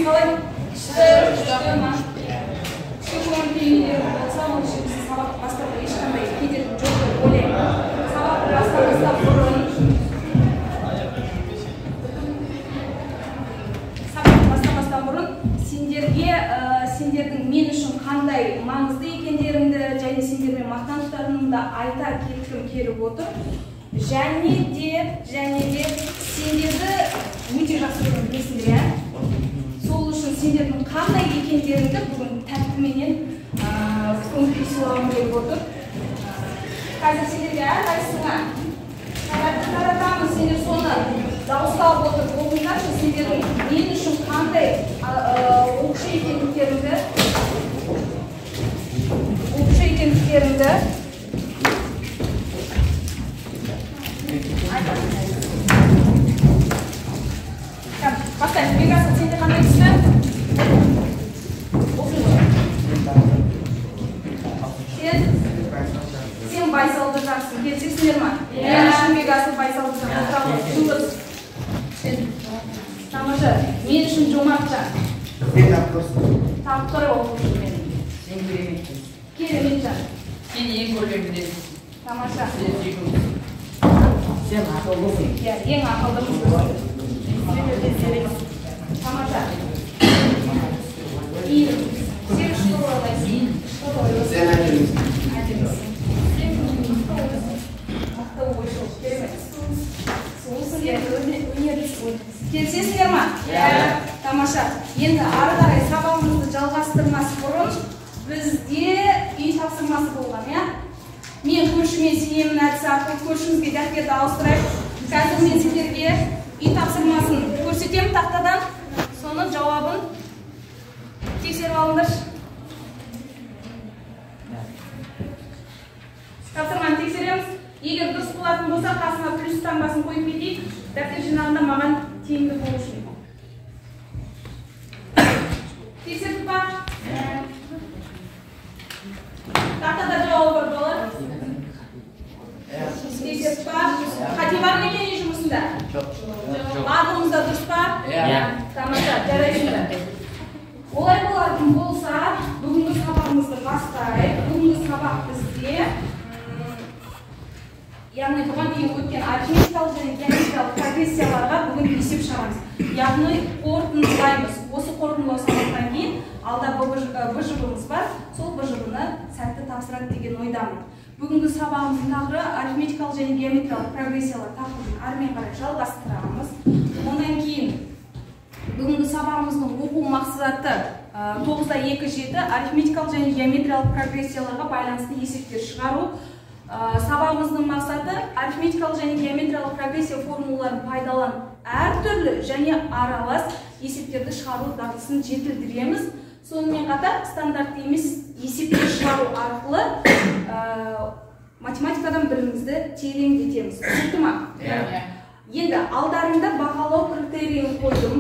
Қалай? Күшті, күшті ма? Күшті көңіл күйіңдер болса, ол үшін біздің сабақты бастауға ешқандай кедергі жоқ деп ойлаймын. Сабақты бастамастан бұрын сендерге сендердің мен үшін қандай маңызды екендеріңді және сендермен мақтан тұтатынымды айта кеткім келіп отыр. Және де сендерді өте жақсы көремін, білесіңдер, иә? Сол үшін сендердің қандай екендеріңді бүгін тәттіменен көңіл күй сыйлағым келіп отыр. Қазір сендерге әрқайсысыңа тәтті таратамыз, сендер соны дауыстап отырып оқыңдаршы, сендердің мен үшін қандай оқушы екендіктеріңді айтамын. Бастаймыз. Бекасыл, сенде қандай түсті? Оқи ғой. Сен байсалды жансың. Келісесіңдер ма? Мен үшін Бекасыл байсалды жан. Жұлдыз. Сен. Тамаша. Мен үшін жомарт жан. Сен тапқырсың. Тапқыр оқушы мен. Сен кереметсің. Керемет жан. Сен ең көркемдісің. Тамаша. Сен сүйкімдісің. Сен ақылдысың. Иә, ең ақылдымыз. Сен өте зерексің. Тамаша. И сен что ойлайсың? Что ойлайсың? Сен әдемісің. Әдемісің. Сен мықты ойсың. Мықты ойшыл. Керемет. Сұлусың. Өнерлісің. Келісесіңдер ма? Иә. Тамаша. Енді ары қарай сабағымызды жалғастырмас бұрын бізде үй тапсырмасы болған, иә? Мен көршіме сенемін әдісі арқылы көршімізге дәптерді ауыстырайық. Қазір мен сендерге үй тапсырмасын көрсетемін тақтадан. Соның жауабын тексеріп алыңдаршы. Тапсырманы тексереміз. Егер дұрыс болатын болса, қасына плюс таңбасын қойып кетейік. Дәптер жинағында маған тиімді болу үшін. Тексердік па? Тақтада жауабы бар, балалар. Тексердік па? Қате бар ма екен үй жұмысында? Жоқ. Барлығымызда дұрыс па? Иә. Тамаша, жарайсыңдар. Олай болатын болса, бүгінгі сабағымызды бастайық. Бүгінгі сабақ бізде, яғни бұған дейін өткен арифметикалық және геометриялық прогрессияларға бүгін есеп шығарамыз. Яғни қорытындылаймыз. Осы қорытындылау сабақтан кейін алда БЖБ-мыз бар, сол БЖБ-ны сәтті тапсырады деген ойдамын. Бүгінгі сабағымыздың тақырыбы арифметикалық және геометриялық прогрессиялар тақырыбын әрмен қарай жалғастырамыз. Одан кейін бүгінгі сабағымыздың оқу мақсаты 9.2.7 арифметикалық және геометриялық прогрессияларға байланысты есептер шығару. Сабағымыздың мақсаты арифметикалық және геометриялық прогрессия формулаларын пайдаланып әртүрлі және аралас есептерді шығару дағдысын жетілдіреміз. Сонымен қатар стандартты емес есептер шығару арқылы математикадан білімімізді тереңдетеміз. Түсінікті ма? Иә. Енді алдарыңда бағалау критерийін қойдым.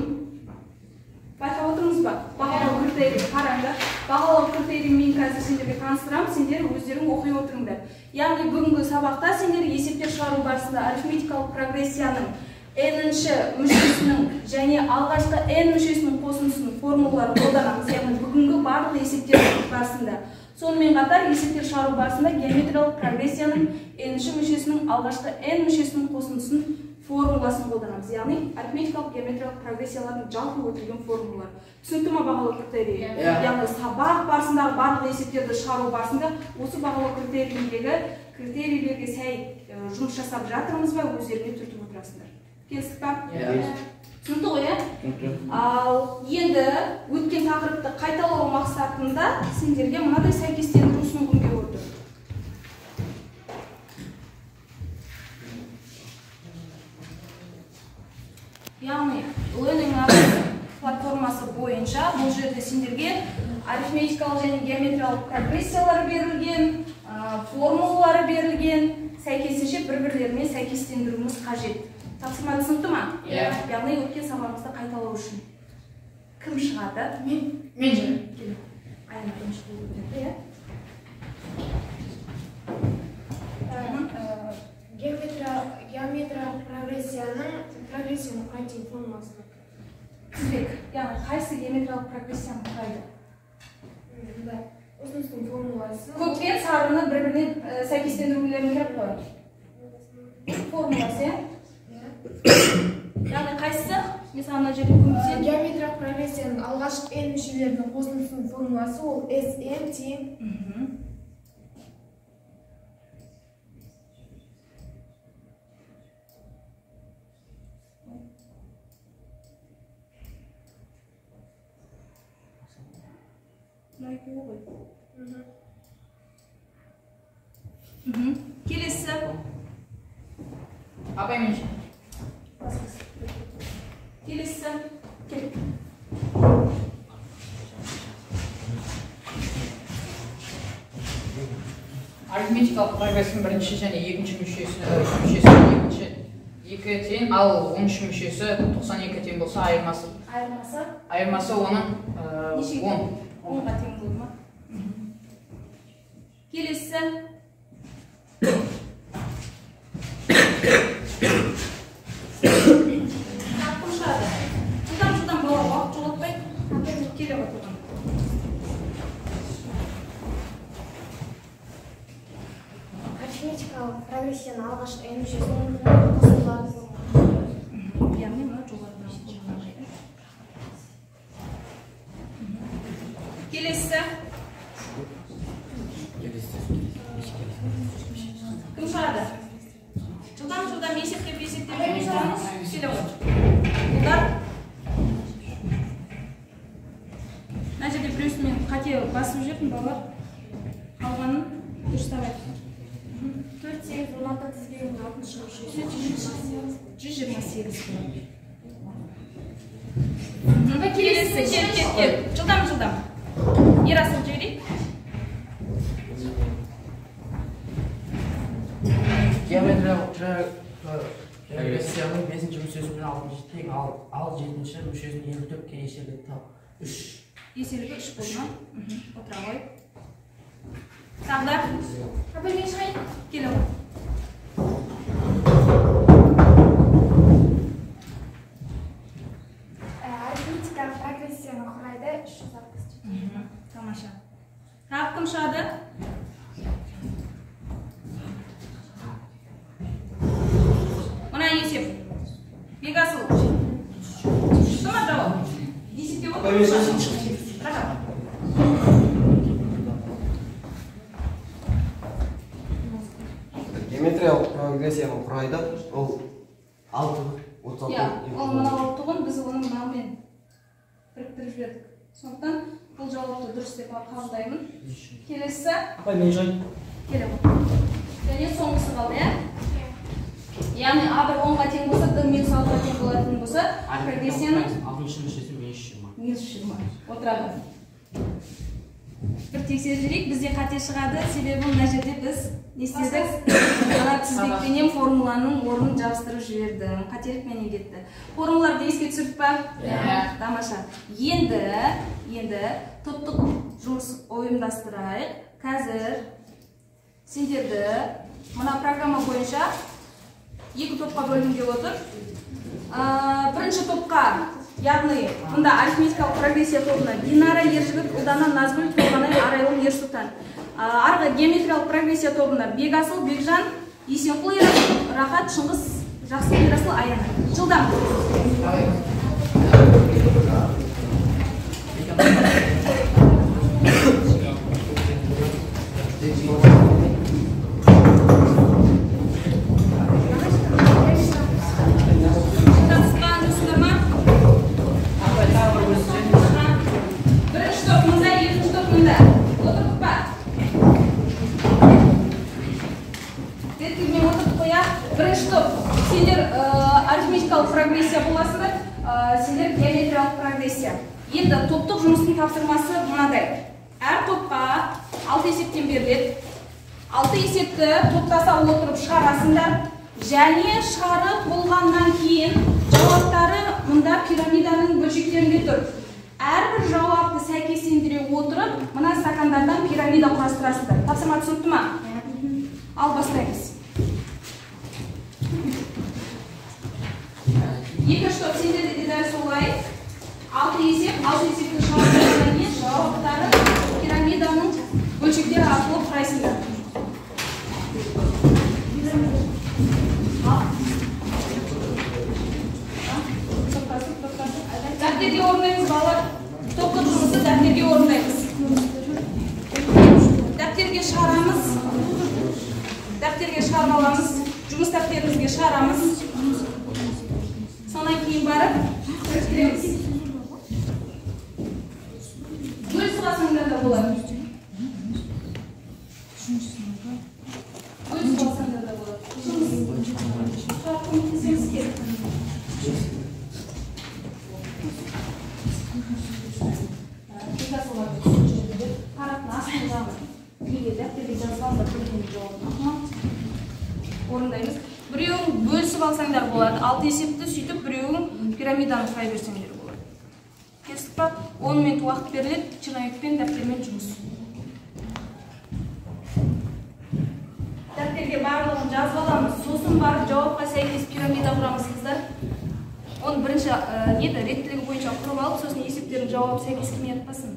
Байқап отырмыз ба? Бағалау критерийін қараңдар. Бағалау критерийін мен қазір сендерге таныстырамын, сендер өздерің оқи отырыңдар. Яғни бүгінгі сабақта сендер есептер шығару барысында арифметикалық прогрессияның n-ші мүшесінің және алғашқы n мүшесінің қосындысының формулаларын қолданамыз. Яғни бүгінгі барлық есептер барысында. Сонымен қатар есептер шығару барысында геометриялық прогрессияның n-ші мүшесінің алғашқы n мүшесінің қосындысының формуласын қолданамыз. Яғни арифметикалық геометриялық прогрессиялардың жалпы өтілген формулалары. Түсінікті ма бағалау критерийі? Яғни сабақ барысындағы барлық есептерді шығару барысында осы бағалау критерийіндегі критерийлерге сай жұмыс жасап жатырмыз ба, өздеріңе түртіп отырасыңдар. Келістік па? Түсінікті ғой, иә? Ал енді өткен тақырыпты қайталау мақсатында сендерге мынадай сәйкестендіру ұсынғым келіп отыр. Яғни Learning Apps платформасы бойынша бұл жерде сендерге арифметикалық және геометриялық прогрессиялар берілген, формулалары берілген, сәйкесінше бір-бірлерімен сәйкестендіруіміз қажет. Тапсырма түсінікті ма? Иә. Яғни өткен сабағымызды қайталау үшін. Кім шығады? Мен. Мен шығамын. Кел. Аяна бірінші болып өтеді, иә? Геометриялық прогрессияның құрайтын формуласы. Тізбек. Яғни қайсы геометриялық прогрессияны құрайды? Косинустың формуласы. Көк пен сарыны бір-біріне сәйкестендірулерің керек қой. Формуласы, иә? Яғни қайсысы? Мен саған мына жерде көмектесемін. Геометриялық прогрессияның алғашқы n мүшелерінің косинусының формуласы ол Sn тең. Мына екеуі ғой. Келесі. Апай, мен. Келесі. Кел. Арифметикалық прогрессияның бірінші және екінші мүшесі екінші 2 тең, ал 13 мүшесі 92 тең болса, айырмасы. Айырмасы? Айырмасы оның 10. 10-ға тең болды ма? Келесі. Кім шығады? Жылдам, жылдам, бала, уақыт жоғалтпай. Келе отырған. Арифметикалық прогрессияның алғашқы n мүшесінің қосындылары формуласы. Яғни мына жоғарыдан формула. Келесі. Кім шығады? Жылдам, жылдам, есептеп, есептеп. Келе ғой. Ұлдар. Мына жерде біреусін мен қате басып жібердім, балалар. Қалғанын дұрыстап айт. 4, 8, 16 тізбегінің алтыншы мүшесі 128 болады. Келесі, кел, кел, кел. Жылдам, жылдам. Ерасыл жіберейік. Геометриялық прогрессияның 5-ші мүшесі мен 6-шы тең, ал 7-ші мүшесінің 54-ке еселігі 3. Еселігі 3 болды ма? Отыра ғой. Тағы да? Апай, мен шығайын. Келе ғой. Арифметикалық прогрессияны құрайды 367. Тамаша. Тағы кім шығады? Мына есеп. Бекасыл. Шықты ма жауап? Есептеп отырмыз ба? Рахат. Геометриялық прогрессияны құрайды ол 6, 36. Иә, ол мынау тұғын, біз оны мынаумен біріктіріп жібердік. Сондықтан бұл жауапты дұрыс деп қабылдаймын. Келесі. Апай, мен шығайын. Келе ғой. Және соңғысы қалды, иә? Яғни А1 10-ға тең болса, Д минус 6-ға тең болатын болса, прогрессияның 6-шы мүшесі минус 20. Минус 20. Отыра ғой. Бір тексеріп жіберейік, бізде қате шығады, себебі мына жерде біз не істедік? Ана тізбекпенен формуланың орнын жабыстырып жібердім. Қателік менен кетті. Формулаларды еске түсірдік па? Иә. Тамаша. Енді топтық жұмыс ұйымдастырайық. Қазір сендерді мына программа бойынша екі топқа бөлгім келіп отыр. Бірінші топқа, яғни мында арифметикалық прогрессия тобына Динара, Ержігіт, Ұлдана, Назгүл, Толғанай, Арайлым, Ерсұлтан. Арғы геометриялық прогрессия тобына Бекасыл, Бекжан, Есенқұл, Ерасыл, Рахат, Шыңғыс, Жақсы, Ерасыл, Аяна. Жылдам. Бірінші топ мында, екінші топ мында. Отырдық па? Реттігімен отырдық қой, иә? Бірінші топ. Сендер арифметикалық прогрессия боласыңдар, сендер геометриялық прогрессия. Енді топтық жұмыстың тапсырмасы мынадай. Әр топқа 6 есептен беріледі. 6 есепті топтаса отырып шығарасыңдар. Және шығарып болғаннан кейін жауаптары мында пирамиданың бөлшектерінде тұр. Әрбір жауапты сәйкестендіре отырып, мына стакандардан пирамида құрастырасыздар. Тапсырма түсінікті ма? Ал бастаймыз. Екінші топ сендерде де дәл солай. 6 есеп, 6 есептің шығарғаннан кейін жауаптарын пирамиданың бөлшектері арқылы құрайсыңдар. Дәптерге орындаймыз, балалар. Топтық жұмысты дәптерге орындаймыз. Дәптерге шығарамыз. Дәптерге шығарып аламыз. Жұмыс дәптерімізге шығарамыз. Содан кейін барып біріктіреміз. Бөлісіп алсаңдар да болады. Бөлісіп алсаңдар да болады. Шығарып көмектесеміз керек. Қараттың астын жағын неге дәптерге жазып алыңдар, көрген жауабын орындаймыз. Біреуін бөлісіп алсаңдар болады. 6 есепті сөйтіп біреуін пирамиданы құрай берсеңдер болады. Келістік па? 10 минут уақыт беріледі, черновикпен, дәптермен жұмыс. Дәптерге барлығын жазып аламыз, сосын барып жауапқа сәйкес пирамида құрамыз, қыздар. Оны бірінші неді реттілігі бойынша құрып алып, сосын есептердің жауабы сәйкес келмей жатпасын.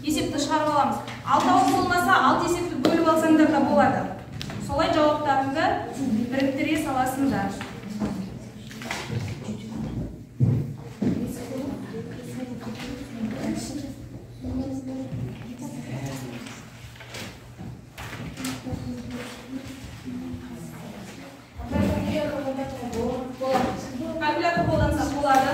Есепті шығарып аламыз. 6 болмаса 6 есепті бөліп алсаңдар да болады. Солай жауаптарыңды біріктіре саласыңдар. Калькулятор қолданса болады.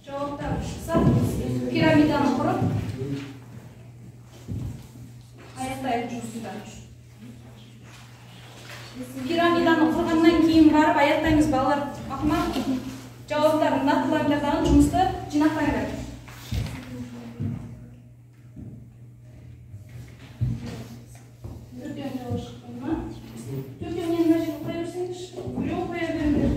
Жауаптар шықса, пирамиданы құрып аяқтайық жұмысты. Пирамиданы құрғаннан кейін барып аяқтаймыз, балалар. Ақма, жауаптарын нақтылаңдар дағы жұмысты жинақтаңдар. Төртеуін жауап шықты ма? Төртеуінен мына жерге қоя берсеңдерші. Біреуін қоя беріңдер.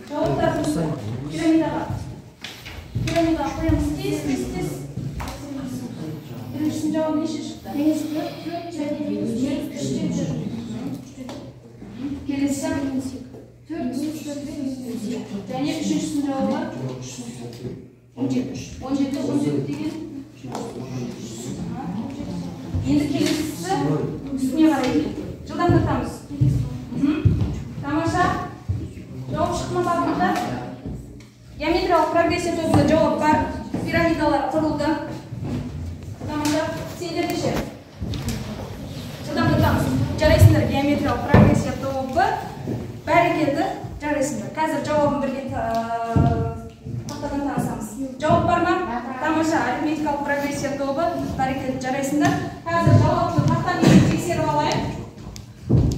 Жауаптарымызды пирамидаға. Пирамидаға қоямыз. Тез, тез, тез. Біріншісінің жауабы неше шықты? Минус 4, 4 және минус 3-тен 4. Келесі 4 минус 4 минус 2. Және үшіншісінің жауабы 17. 17, 17 деген. Енді келесісі үстіне қарай екен. Жылдамдатамыз. Тамаша. Жауап шықты ма барлығында? Геометриялық прогрессия тобында жауап бар. Пирамидалар құрылды. Тамаша. Сендерде ше? Жылдамдатамыз. Жарайсыңдар, геометриялық прогрессия тобы. Бәрекелді, жарайсыңдар. Қазір жауабын бірге тақтадан танысамыз. Жауап бар ма? Тамаша, арифметикалық прогрессия тобы. Бәрекелді, жарайсыңдар. Қазір жауапты тақтамен тексеріп алайық.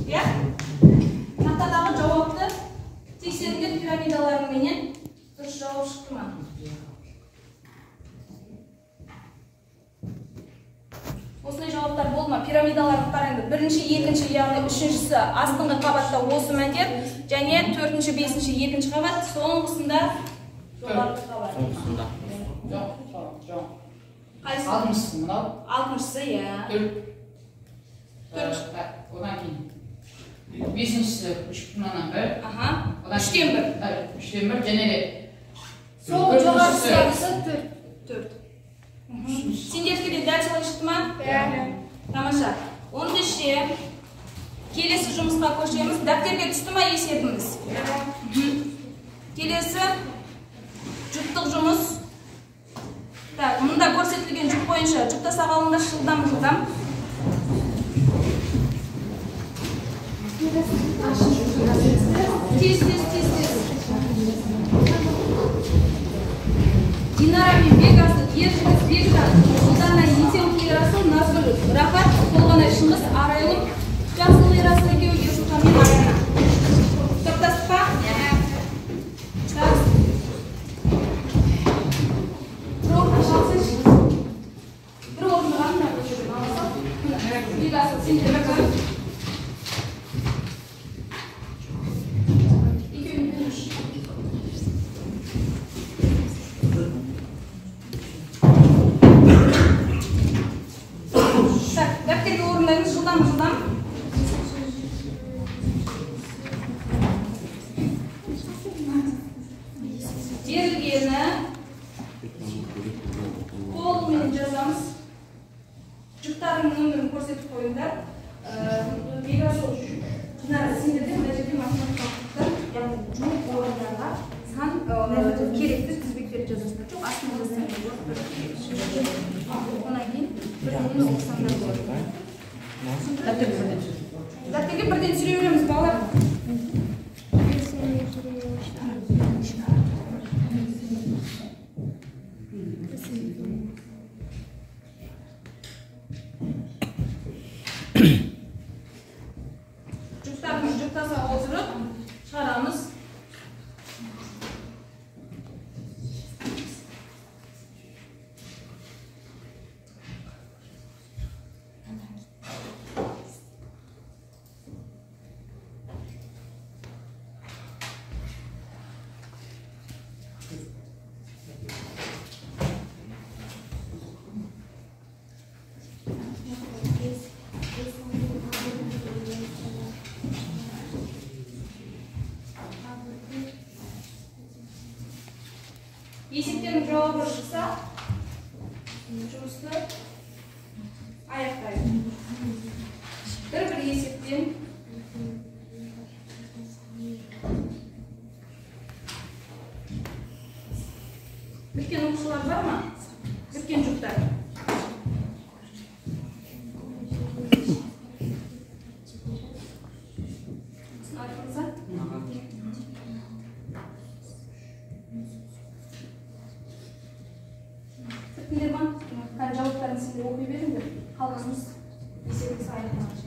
Иә? Тақтадағы жауапты тексерілген пирамидаларменен дұрыс жауап шықты ма? Осындай жауаптар болды ма? Пирамидаларды қараңдар. Бірінші, екінші, яғни үшіншісі астыңғы қабатта осы мәндер, және төртінші, бесінші, екінші қабат, соңғысында жоғарғы қабат. Соңғысында. Жоқ, жоқ. Қайсысы? Алтыншысы мынау. Алтыншысы, иә. 4. Одан кейін бесіншісі 3,1. Аха. 3-тен 1. 3-тен 1 және де Сол жоғарғысы 4. 4. Сендердікі де дәл солай шықты ма? Иә. Тамаша. Ендеше келесі жұмысқа көшеміз. Дәптерге түсті ма есебіміз? Келесі жұптық жұмыс. Так, мұнда көрсетілген жұп бойынша жұптаса қалыңдар, жылдам жылдам. Тез, тез, тез, тез. Динара мен Бекасыл, Ержігіт, Бекжан, Ұлдана, Есен, Ерасыл, Назгүл, Рахат, Толғанай, Шыңғыс, Арайлым, Жақсылық, Ерасыл екеуі, Ерсұлтан мен Аяна. Топтастық па? Так. Бір орынға қалсайшы. Бір орынға мына бұл жерден ала сал. Бекасыл, сен де бір. Екеуін үш. Так, дәптерге орындаймыз, жылдам, жылдам. Берілгені қолмен жазамыз. Жұптардың нөмірін көрсетіп қойыңдар. Бекасыл, Динара, сендерде мына жерде математикалық жұптар, яғни жоқ орындарға сан керекті тізбектерді жазасыңдар. Жоқ, астына жазсаңдар болады. Одан кейін бірден оқысаңдар болады. Дәптерге бірден түсіре береміз, балалар. Жұптарымыз жұптаса отырып шығарамыз. Есептердің жауабы шықса, жұмысты аяқтаймыз. Бір-бір есептен біткен оқушылар бар ма? Біткен жұптар. Айтыңыздар. Біттіңдер ма? Кәне жауаптарын сендер оқи беріңдер. Қалған жұмыс есебіміз аяқталған.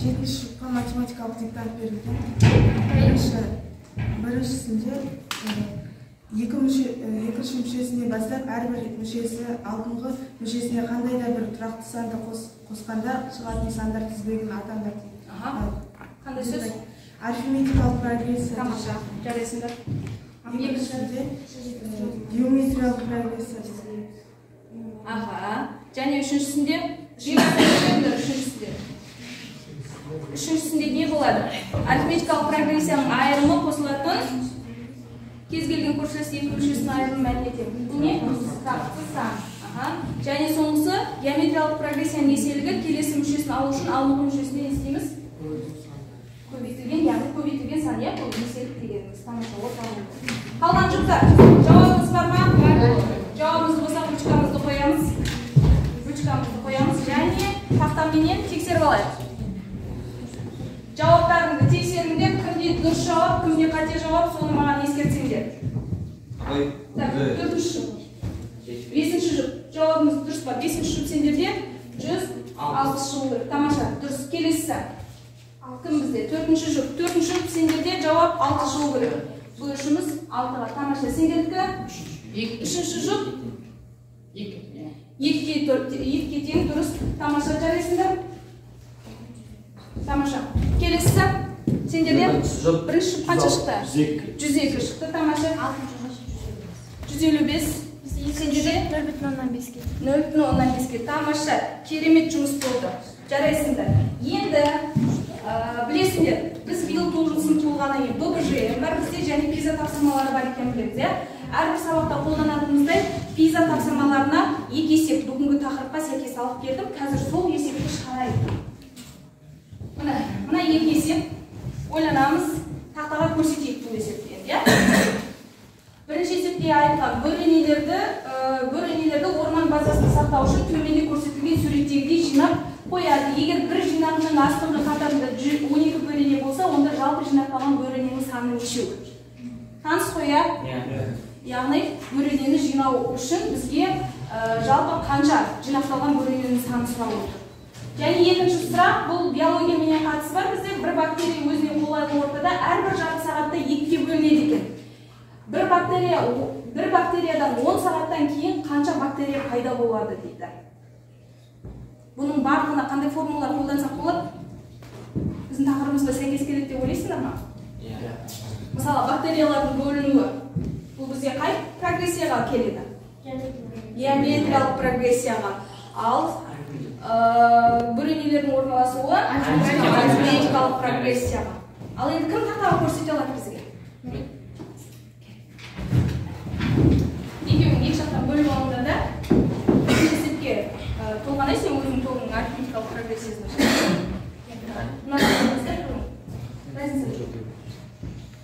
7-ші жұпқа математикалық диктант берілген. Біріншісінде екінші мүшесіне бастап, әрбір мүшесі алдыңғы мүшесіне қандай да бір тұрақты санды қосқанда шығатын сандар тізбегін атаңдар дейді. Қандай сөз? Арифметикалық прогрессия. Тамаша, жарайсыңдар. Екіншісінде геометриялық прогрессия. Аха. Және үшіншісінде үшіншісінде не болады? Арифметикалық прогрессияның айырымы қосылатын кез келген көршілес екі мүшесінің айырымы мәніне тең. Бұл не? Тұрақты сан. Аха. Және соңғысы геометриялық прогрессияның еселігі келесі мүшесін алу үшін алдыңғы мүшесіне не істейміз? Көбейтілген, яғни көбейтілген сан, иә, бұл еселік дегеніміз. Тамаша, орталығы. Қалған жұптар, жауабыңыз бар ма? Жауабымыз болса, ручкамызды қоямыз. Ручкамызды қоямыз және тақтаменен тексеріп алайық. Жауаптарыңды тексеріңдер, кімде дұрыс жауап, кімде қате жауап, соны маған ескертсеңдер. Так, 4-ші жұп. 5-ші жұп. Жауабымыз дұрыс па? 5-ші жұп сендерде 160 шығу керек. Тамаша, дұрыс. Келесісі. Кім бізде? 4-ші жұп. 4-ші жұп сендерде жауап 6 шығу керек. Бөлішіміз 6-ға. Тамаша, сендердікі? 3-ші жұп 2-ге тең, дұрыс. Тамаша, жарайсыңдар. Тамаша. Келесісі сендерде бірінші жұп қанша шықты? 102 шықты. Тамаша. 155. Сенде 0,5-ке. 0,5-ке. Тамаша, керемет жұмыс болды. Жарайсыңдар. Енді білесіңдер, біз биыл 9 сынып болғаннан кейін ББЖМ бар бізде және ПИЗа тапсырмалары бар екенін білеміз, иә? Әрбір сабақта қолданатынымыздай ПИЗа тапсырмаларына екі есеп бүгінгі тақырыпқа сәйкес алып келдім. Қазір сол есепті шығарайық. Мына екі есеп ойланамыз, тақтаға көрсетейік бұл есепті енді, иә? Бірінші есепте айтылған бөренелерді орман базасында сақтау үшін төменде көрсетілген суреттегідей жинап қояды. Егер бір жинағының астыңғы қатарында 12 бөрене болса, онда жалпы жинақталған бөрененің саны нешеу? Таныс қой, иә? Яғни бөренені жинау үшін бізге жалпы қанша жинақталған бөрененің саны сұралып отыр. Және екінші сұрақ, бұл биологияменен қатысы бар бізде. Бір бактерия өзіне қолайлы ортада әрбір жарты сағатта екіге бөлінеді екен. Бір бактериядан 10 сағаттан кейін қанша бактерия пайда болады дейді. Бұның барлығына қандай формулалар қолдансақ болады? Біздің тақырыбымызға сәйкес келеді деп ойлайсыңдар ма? Иә. Мысалы, бактериялардың бөлінуі бұл бізге қай прогрессияға келеді? Геометриялық прогрессияға. Ал бөренелердің орналасуы арифметикалық прогрессияға. Ал енді кім тақтаға көрсете алады бізге? Екеуің екі жақтан бөліп алыңдар да. Есепке Толғанай, сен өзің тобыңның арифметикалық прогрессиясын разница жоқ.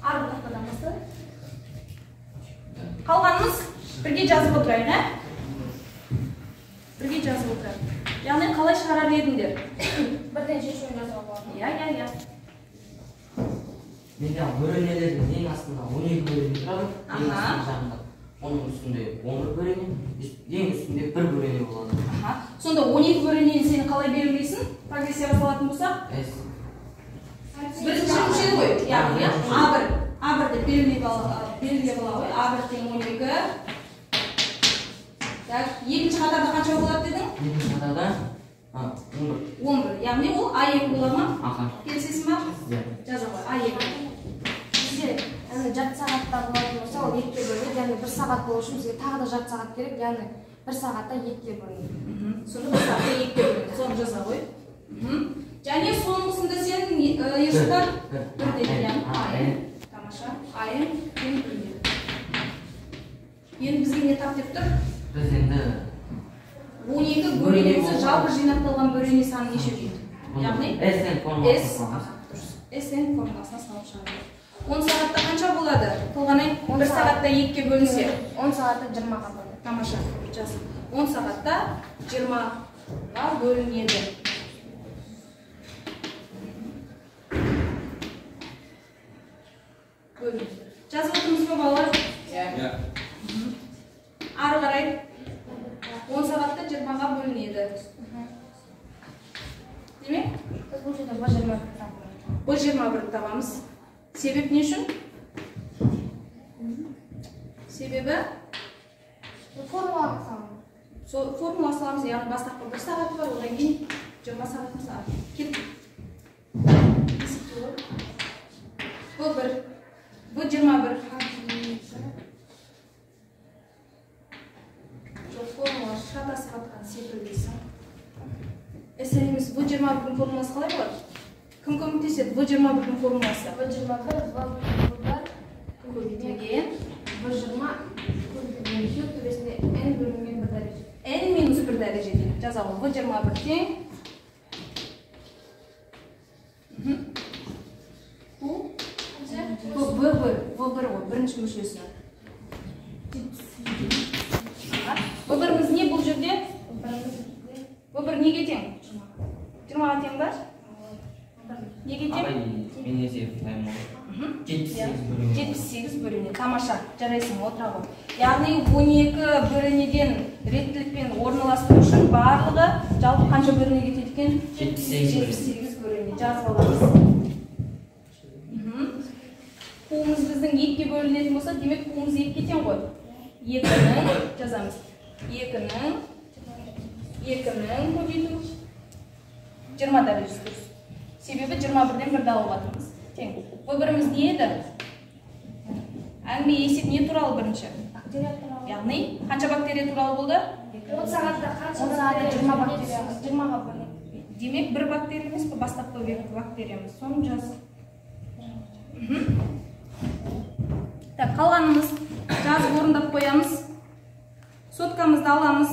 Арғы тақтадан бастайық. Қалғанымыз бірге жазып отырайық, ә? Бірге жазып отырайық. Яғни қалай шығарар едіңдер? Бірден шешуін жазуға болады. Иә, иә, иә. Менде бөренелердің ең астында 12 бөрене тұрады, ең астында жағында. Оның үстінде 11 бөрене, ең үстінде 1 бөрене болады. Аха. Сонда 12 бөренені сен қалай белгілейсің? Прогрессияға салатын болсақ? S. Бірінші мүше ғой, яғни А1. А1 деп белгілеп ала ғой. А1 тең 12. Так, екінші қатарда қанша болады дедің? Екінші қатарда 11. 11. Яғни ол А2 бола ма? Аха. Келісесің ба? Иә. Жаза ғой, А2. Бізде жарты сағатта болатын болса, ол екіге бөлінеді. Яғни бір сағат болу үшін бізге тағы да жарты сағат керек, яғни бір сағатта екіге бөлінеді. Сонда бір сағатта екіге бөлінеді. Соны жаза ғой. Және соңғысында сен Ерсұлтан бір дедің, яғни АН. Тамаша. АН тең бір деді. Енді бізге не тап деп тұр? Біз енді 12 бөренесі жалпы жинақталған бөрене саны неше дейді? Яғни SN формуласына SN формуласына салып шығарады. 10 сағатта қанша болады? Толғанай, 1 сағатта 2-ге бөлінсе. 10 сағатта 20-ға бөлінеді. Тамаша, жаз. 10 сағатта 20-ға бөлінеді. Бөлінеді. Жазып отырмыз ба, балалар? Иә. Ары қарай 10 сағатта 20-ға бөлінеді. Демек? Біз бұл жерде B21 табамыз. B21 табамыз. Себеп не үшін? Себебі? Формула саламыз. Сол формула саламыз, яғни бастапқы 1 сағат бар, одан кейін 20 сағатымыз бар. Кеттік. Есептеу. B1, B21. Жоқ, формула шатасып жатқан секілдісің. SN емес, B21-дің формуласы қалай болады? Кім көмектеседі? B21-дің формуласы. B21, B1 көбейтілген B20 көбейтілген Q төбесінде N бөлінген 1 дәреже. N минус 1 дәрежеде. Жаза ғой. B21 тең. Q B1, B1 ғой, бірінші мүшесі. B1-іміз не бұл жерде? B1 неге тең? 20-ға тең ба? Неге тең? Мен есептеймін. 78 бөрене. Тамаша, жарайсың, отыра ғой. Яғни 12 бөренеден реттілікпен орналастыру үшін барлығы жалпы қанша бөрене кетеді екен? 78 бөрене. Жазып аламыз. Қуымыз біздің 2-ге бөлінетін болса, демек қуымыз 2-ге тең ғой. 2-нің жазамыз. 2-нің көбейту 20 дәрежесі дұрыс. Себебі 21-ден 1-ді алып жатырмыз. Тең. B1-іміз не еді? Әңгіме есеп не туралы бірінші? Бактерия туралы. Яғни қанша бактерия туралы болды? 10 сағатта қанша бактерия? 20 бактерия. 20-ға бөлінеді. Демек, бір бактерия емес пе, бастапқы бактериямыз. Соны жаз. Так, қалғанымыз жазып орындап қоямыз. Соткамызды аламыз.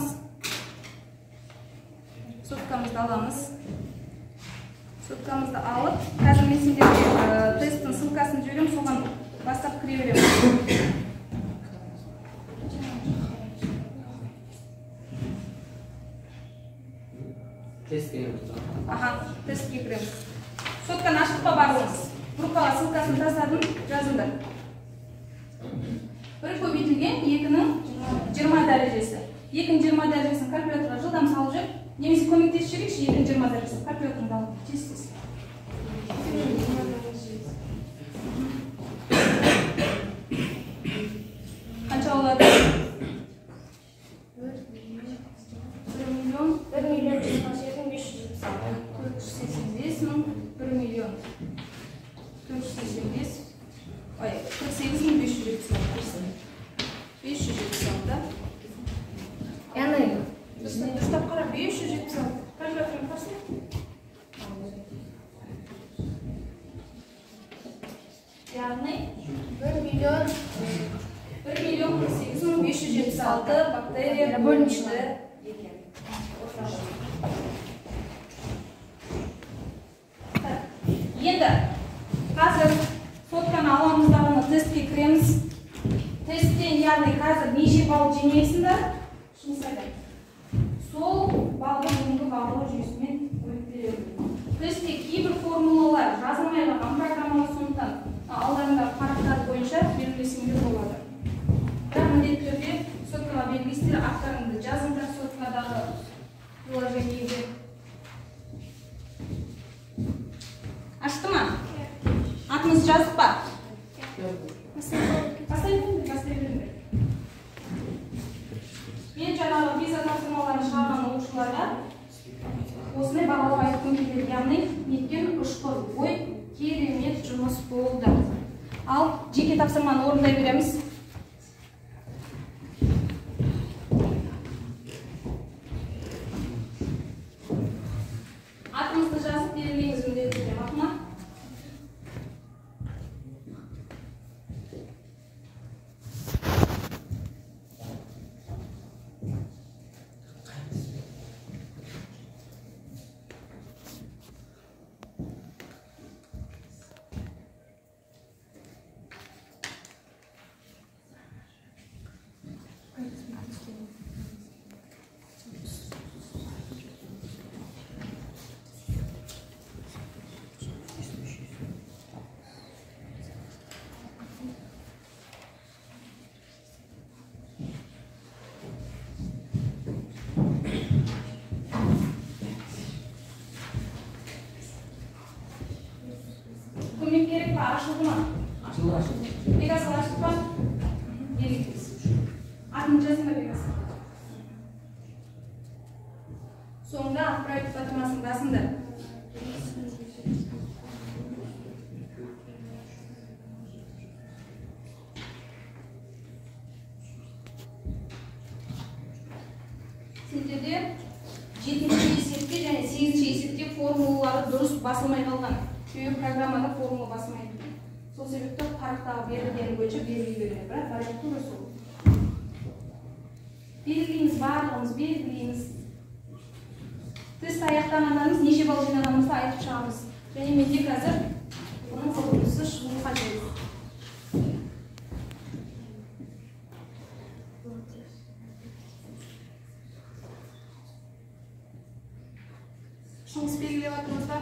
Соткамызды аламыз. Соткамызды алып, қазір мен сендерге тесттің ссылкасын жіберемін, соған бастап кіре беремін. Тестке кіреміз. Аха, тестке кіреміз. Сотканы аштық па барлығымыз? Группаға ссылкасын тастадым, жазыңдар. 1 көбейтілген 2-нің 20 дәрежесі. 2-нің 20 дәрежесін калькуляторға жылдам салып жібер. Немесе көмектесіп жіберейікші, 2-нің 20 дәрежесін калькуляторыңды алып тез-тез. Қанша болады? 1 миллион 1 миллион 485 мың 1 миллион 485, ой, 48 мың 576. 576. Яғни дұрыстап қара, 576. Калькуляторын қарасың. Яғни 1 миллион 1 миллион 48 мың 576 бактерия бөлінеді екен. Так, енді қазір сотканы аламыз дағыны тестке кіреміз. Тесттен, яғни қазір неше балл жинайсыңдар? Шынысы айтайын. Сол баллды бүгінгі бағалау жүйесімен бөліп беремін. Тестте кейбір формулалар жазылмай қалған программада, сондықтан алдарындағы парақтар бойынша белгілесеңдер болады. Бірақ міндетті түрде соткаға белгілейсіздер, аттарыңды жазыңдар соткадағы приложениеге. Ашты ма? Атымызды жаздық па? Бастай беріңдер, бастай беріңдер. Мен жаңағы виза тапсырмаларын шығарған оқушыларға осындай бағалау айтқым келеді. Яғни неткен ұшқыр ой, керемет жұмыс болды. Ал жеке тапсырманы орындай береміз. Атымызды жазып белгілейміз міндетті түрде, мақұл ма? Көмек керек па? Ашылды ма? Ашылды, ашылды. Бекасыл ашылды па? Белгілейміз. Атын жаздың ба, Бекасыл? Соңында отправить батырмасын басыңдар. Сендерде 7-ші есепте және 8-ші есепте формулалары дұрыс басылмай қалған. Себебі программада формула басылмайды. Сол себепті парақтағы берілгені бойынша белгілей береді. Бірақ вариант тура сол. Белгілейміз, барлығымыз белгілейміз. Тест аяқтағандарымыз неше балл жинағанымызды айтып шығамыз. Және менде қазір бұның қорытындысы шығуы қажет. Шыңғыс белгілеп жатырмыз ба?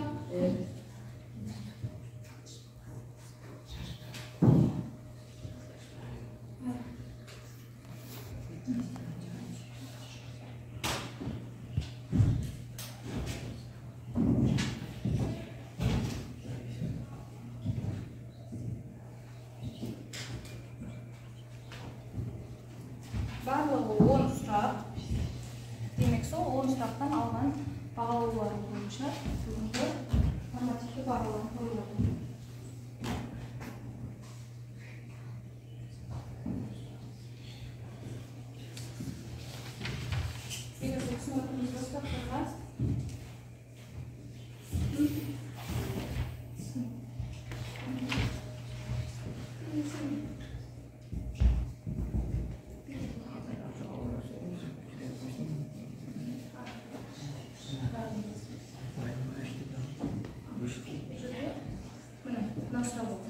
Барлығы 10 сұрақ. Демек, сол 10 сұрақтан алған бағалаулары бойынша бүгінгі нормативті бағалау қойылады. Мынау сұрақ болды.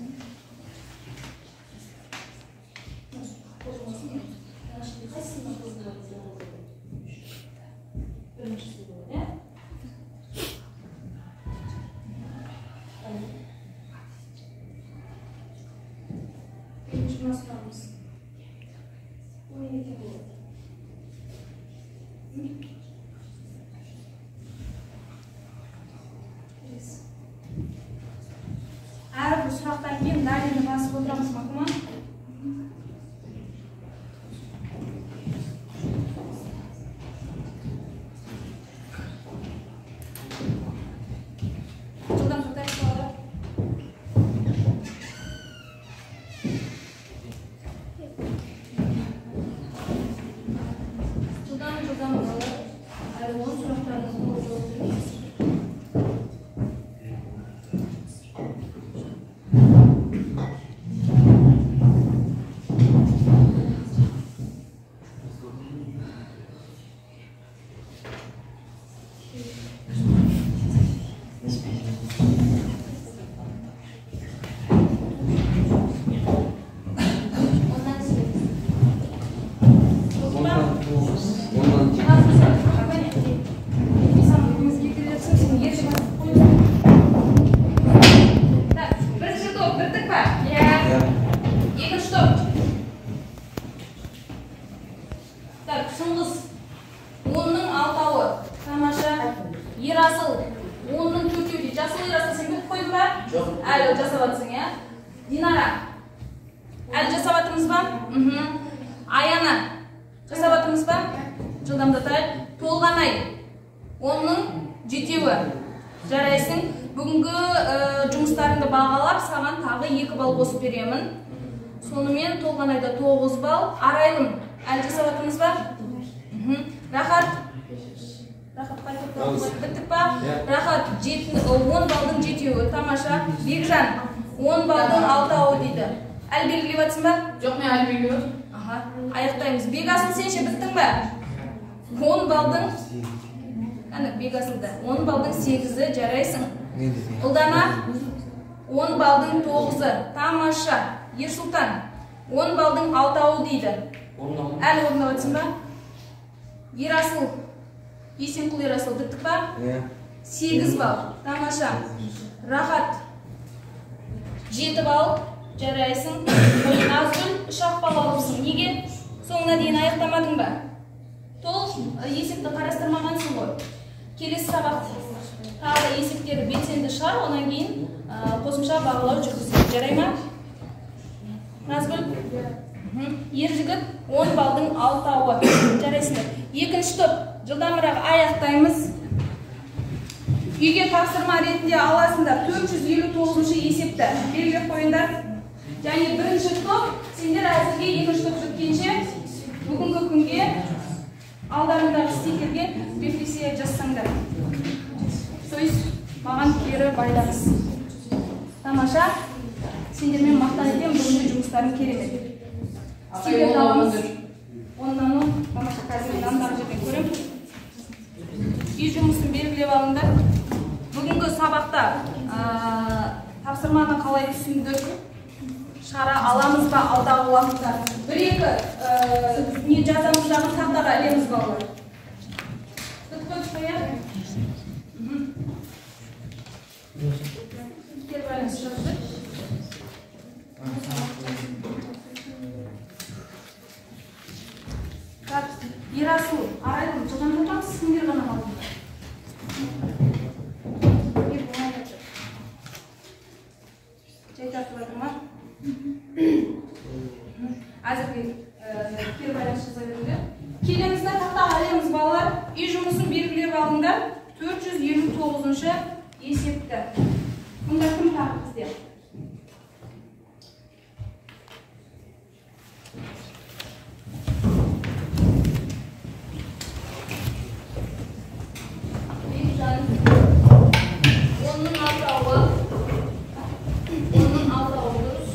Қайсысына қосылады? Біріншісі болады, иә? Екінші мына сұрағымыз. Бұл неге тең болады? Әрбір сұрақтан кейін далені басып отырамыз, мақұл ма? Жылдам тоқтайық, балалар. Жылдам, жылдам, балалар. Әлі 10 сұрақтарыңыз толық жауап бермейсіз. Оннан сегіз. Болды ма? Оннан. Так, бірінші топ біттік па? Иә. Екінші топ. Так, Шыңғыс 10-ның 6-уы. Тамаша. Ерасыл 10-ның 4-еуі дейді. Жасыл Ерасыл, сен бітіп қойдың ба? Жоқ. Әлі жасап жатсың, иә? Динара. Әлі жасап жатырмыз ба? Аяна. Жасап жатырмыз ба? Жылдамдатайық. Толғанай 10-ның 7-еуі. Жарайсың. Бүгінгі жұмыстарыңды бағалап, саған тағы 2 балл қосып беремін. Сонымен Толғанайда 9 балл. Арайлым, әлі жасап жатырмыз ба? Рахат. Рахат қай топта? Біттік па? Рахат 10 балдың 7-еуі. Тамаша. Бекжан 10 балдың 6-уы дейді. Әлі белгілеп жатсың ба? Жоқ, мен әлі белгілеп жатырмын. Аха, аяқтаймыз. Бекасыл, сен ше біттің ба? 10 балдың, әне Бекасылда 10 балдың 8-і, жарайсың. Ұлдана 10 балдың 9-ы. Тамаша. Ерсұлтан 10 балдың 6-уы дейді. Әлі орындап жатсың ба? Ерасыл, Есенқұл Ерасыл, біттік па? 8 балл. Тамаша. Рахат 7 балл. Жарайсың. Назгүл 3 балл алыпсың. Неге? Соңына дейін аяқтамадың ба? Толық есепті қарастырмағансың ғой. Келесі сабақ тағы да есептерді белсенді шығар, одан кейін қосымша бағалау жүргіземіз. Жарай ма? Назгүл? Ержігіт 10 балдың 6-уы. Жарайсыңдар. Екінші топ жылдамырақ аяқтаймыз. Үйге тапсырма ретінде аласыңдар 459-шы есепті. Белгілеп қойыңдар. Және бірінші топ, сендер әзірге екінші топ біткенше бүгінгі күнге алдарындағы стикерге рефлексия жазсаңдар. То есть маған кері байланыс. Тамаша. Сендермен мақтан етемін, бүгінгі жұмыстарың керемет. Стикерді аламыз. 10-нан 10. Тамаша, қазір мен андағы жерден көремін. Үй жұмысын белгілеп алыңдар. Бүгінгі сабақта тапсырманы қалай түсіндік? Шығара аламыз ба алдағы уақытта? 1-2 не жазамыз дағы тақтаға ілеміз балалар. Бітіп қойдық па, иә? Кері байланыс жаздық. Так, Ерасыл, Арайлым, жылдамдатамыз, сендер ғана қалдыңдар. Жай тартып жатыр ма? Әзірге кері байланыс жаза беріңдер. Келеміз де тақтаға ілеміз балалар. Үй жұмысын белгілеп алыңдар. 459-шы есепті. Мұнда кім тағы бізде? Бекжан 10-ның 6-уы. 10-ның 6-уы дұрыс.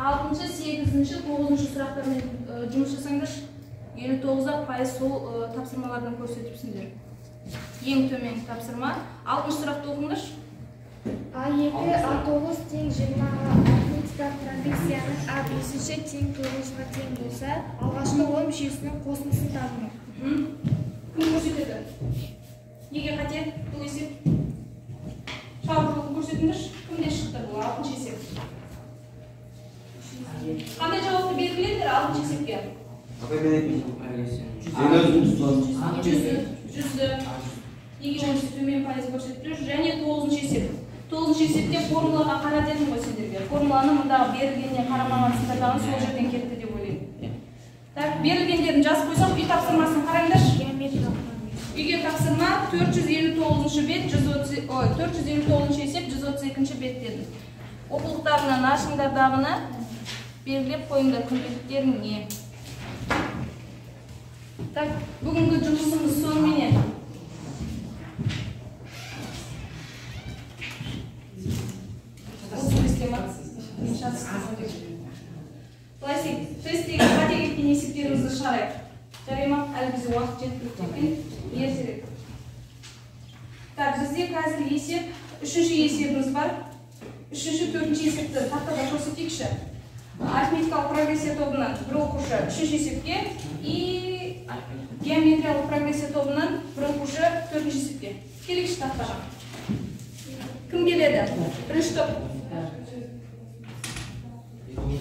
6-шы, 8-ші, 9-шы сұрақтармен жұмыс жасаңдаршы. 59% сол тапсырмалардан көрсетіпсіңдер. Ең төмен тапсырма. 6-шы сұрақты оқыңдаршы. А2, А9 тең 20-ға, арифметикалық прогрессияның А5-ші тең 9-ға тең болса, алғашқы 10 мүшесінің қосындысын табыңыз. Кім көрсетеді? Неге қате бұл есеп? Шағын жолын көрсетіңдерші. Кімде шықты бұл 6-шы есеп? Қандай жауапты белгіледіңдер 6-шы есепке? Жүзді. Неге онша төмен пайыз көрсетіп тұр? Және 9-шы есеп. 9-шы есепте формулаға қара дедім ғой сендерге. Формуланы мұндағы берілгеніне қарамағансыңдар дағы сол жерден кетті деп ойлаймын. Так, берілгендерін жазып қойсақ, үй тапсырмасын қараңдаршы. Үйге тапсырма 459-шы бет, 459-шы есеп, 132-ші бет дедім. Оқулықтарынан ашыңдар дағыны белгілеп қойыңдар күнделіктеріңе. Так, бүгінгі жұмысымыз соныменен. Былай істейік, тесттегі қате кеткен есептерімізді шығарайық. Жарай ма? Әлі бізде уақыт жеткілікті екен, ертерек. Так, бізде қазір есеп, 3-ші есебіміз бар. 3-ші, 4-ші есепті тақтада көрсетейікші. Арифметикалық прогрессия тобынан бір оқушы 3-ші есепке и геометриялық прогрессия тобынан бір оқушы 4-ші есепке. Келейікші тақтаға. Кім келеді? Бірінші топ.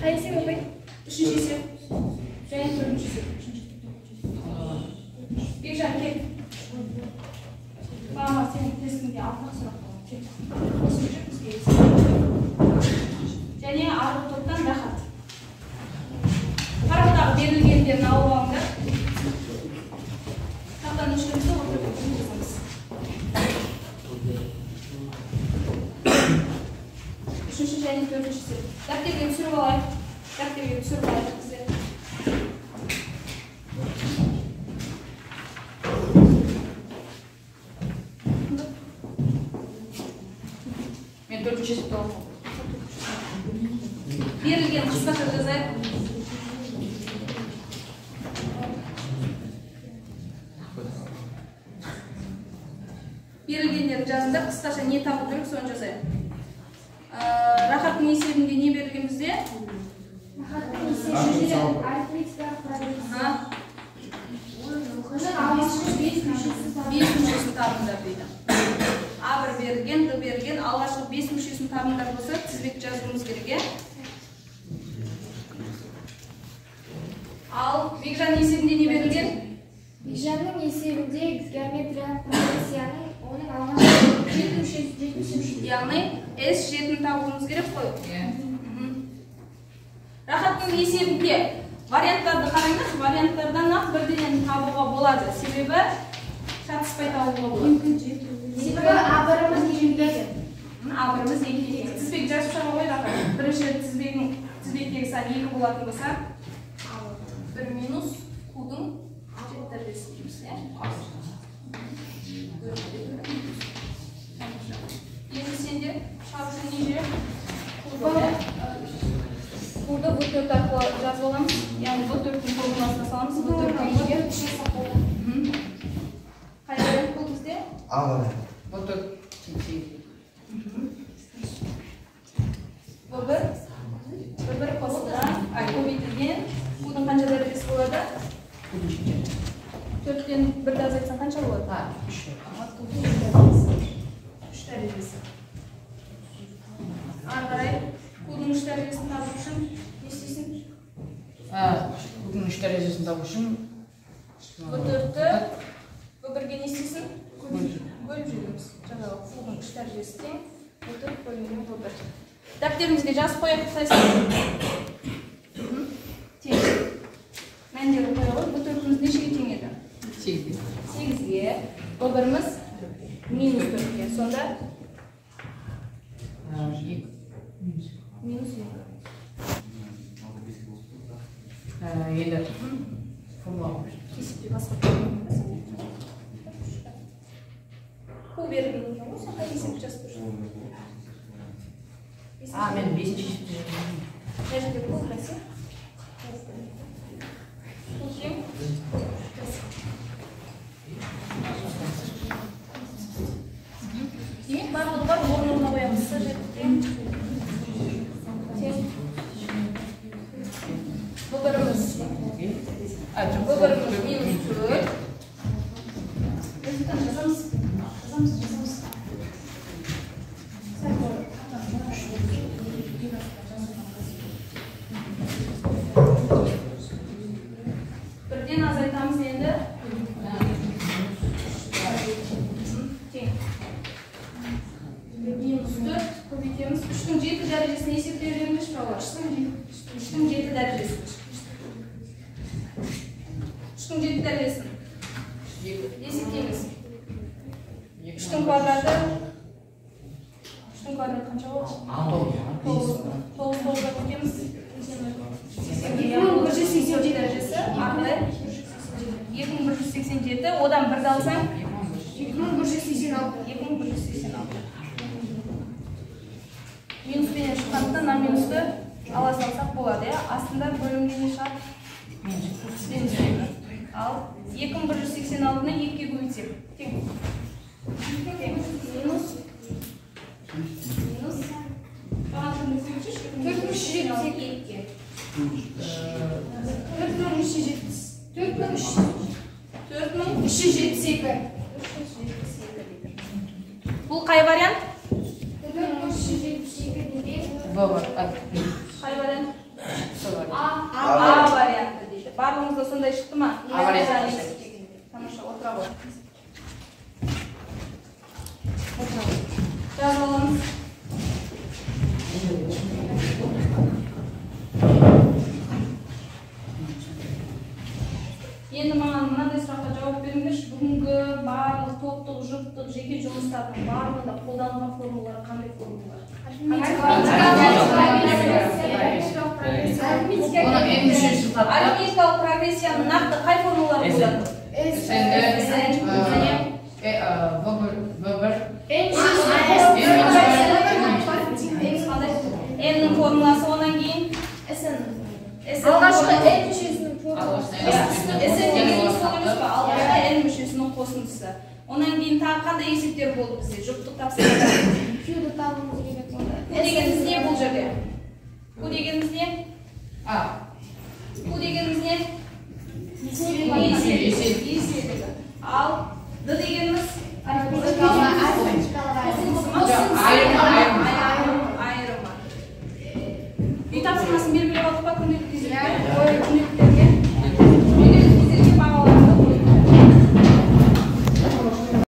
Қай есеп апай? 3-ші есеп және 4-ші есеп. Бекжан, кел. Мама, сенің тестіңде 6-ақ сұрақ болады. Кел. Осы жүр бізге есеп. Және арғы топтан Рахат. Парақтағы берілгендерін алып алыңдар. Тақтаны өшіреміз де отырып жазамыз. 3-ші және 4-ші есеп. Дәптерге түсіріп алайық. Дәптерге түсіріп алайық біздер. Мен 4-ші есепті оқыдым. Берілген қысқаша жазайық. Берілгендерін жазыңдар, қысқаша не табу керек, соны жазайық. Рахаттың есебінде не берілген бізде? Рахаттың есебінде арифметикалық прогрессия. Оның алғашқы 5 мүшесін табыңдар дейді. А1 берілген, Д берілген, алғашқы 5 мүшесін табыңдар болса, тізбек жазуымыз керек, е? Ал Бекжан есебінде не берілген? Бекжанның есебінде геометриялық прогрессияның оның алғашқы 7 мүшесі. Яғни S7-ні табуымыз керек қой. Рахаттың есебінде варианттарды қараңдаршы, варианттардан ақ бірден табуға болады. Себебі шатыспай табуға болады. Себебі А1-іміз 2-ге тең. А1-іміз 2-ге тең. Тізбек жазып шыға ғой, Рахат. Бірінші тізбектегі сан 2 болатын болса, 1 минус Q-дің 7 дәрежесі дейміз, иә? Енді сенде шығару не жер? Q-ды В4 арқылы жазып аламыз. Яғни В4-тің формуласына саламыз. В4-тің қай вариант бұл бізде? А вариант. В4 тең 8. В1 В1 қосылған, көбейтілген. Q-дің қанша дәрежесі болады? 4-тен 1-ді азайтсаң қанша болады? 3. 3 дәрежесі. Ары қарай Q-дің 3 дәрежесін табу үшін не істейсің? Q-дің 3 дәрежесін табу үшін В4-ті В1-ге не істейсің? Бөліп жібереміз. Жаңағы Q-дің 3 дәрежесі тең В4 бөлінген В1. Дәптерімізге жазып қояйық тастайсың. Тең. Мәндерін қоя ғой. В4-іміз нешеге тең еді? 8-ге. 8-ге. В1-іміз минус 4-ге. Сонда 2. Минус 2. Енді формула Есепте басқа Q берілген екен ғой, сен қай есепті жазып тұрсың? А, мен 5-ші есепті жаздым. Мына жерде Q біріміз В біріміз минус 4. Жазамыз, жазамыз, жазамыз. Сәл қартаны бірден азайтамыз енді. Тең. Минус 4 көбейтеміз. Үштің жеті дәрежесін есептей беріңдерші, балалар. Үштің жеті дәрежесін. Үштің жеті дәрежесін есептейміз. Үштің квадраты. Үштің квадраты қанша болады? Тоғыз. Тоғыз тоғызға көбейтеміз. 2187 дәрежесі. Ары қарай 2187. Одан бірді алсаң, 2186. 2186. Минуспенен шыққандықтан мына минусты ала салсақ болады, иә. Астында бөлімде не шығады? Минус екі. Ал 2186-ны екіге көбейтсек, тең. Тең. Минус. Минус. Маған көмектесеңізші. 4372 екіге. 4370. 4300. 4372. 372 дейді. Бұл қай вариант? 4372 деген В бар. Қай вариант? С вариант. А. А варианты дейді. Барлығыңызда сондай шықты ма? А варианты. Тамаша, отыра ғой. Жазып аламыз. Енді маған мынандай сұраққа жауап беріңдерші. Бүгінгі барлық топтық, жұптық, жеке жұмыстардың барлығында қолданылған формулалар қандай формулалар? Оның N мүшесі тапты. Арифметикалық прогрессияның нақты қай формулалар қолданды? SN, SN, және В бір, В бір. N қандай? N-нің формуласы, одан кейін SN. SN Алғашқы формуласы. N мүшесінің формуласы. SN дегеніміз сол емес па? Алғашқы N мүшесінің қосындысы. Одан кейін тағы қандай есептер болды бізде? Жұптық тапсырмада. Q-ді табуымыз керек болды. Q дегеніміз не бұл жерде? Q дегеніміз не? А. Q дегеніміз не? Еселік. Еселігі. Ал D дегеніміз